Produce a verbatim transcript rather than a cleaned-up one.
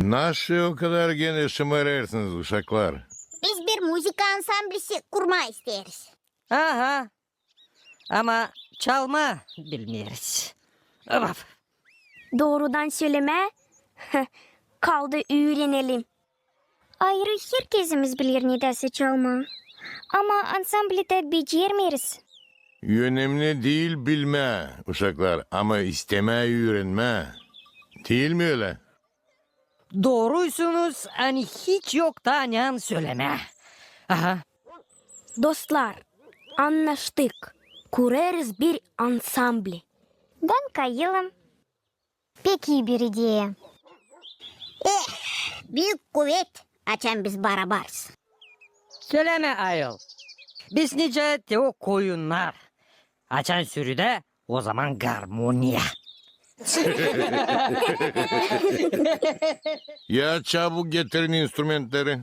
Nasıl o kadar genä şımarêrsınız, uşaklar? Biz bir muzıka ansamblisi kurmaa isteeriz. Aha. Ama çalmaa bilmeeriz. Of. Doorudan sölemää, kaldı üürenelim. Ayrı herkezimiz biler nedäsä çalmaa. Ama ansamblidä becermeeriz. Önemli diil bilmää, uşaklar, ama istemää üürenmää. Diil mi ölä? Dooruysunuz, ani hiç yok taa ne sölemää. Aha. Dostlar, annaştık. Kurêrız bir ansambli. Bän kayılım. Pek ii bir ideya. Eh, büük kuvet, açan biz barabarız. Söleme, ayol. Biz nicä te o koyunnar. Açan sürüdä, o zaman garmoniya. Ya çabuk getirin instrumentleri.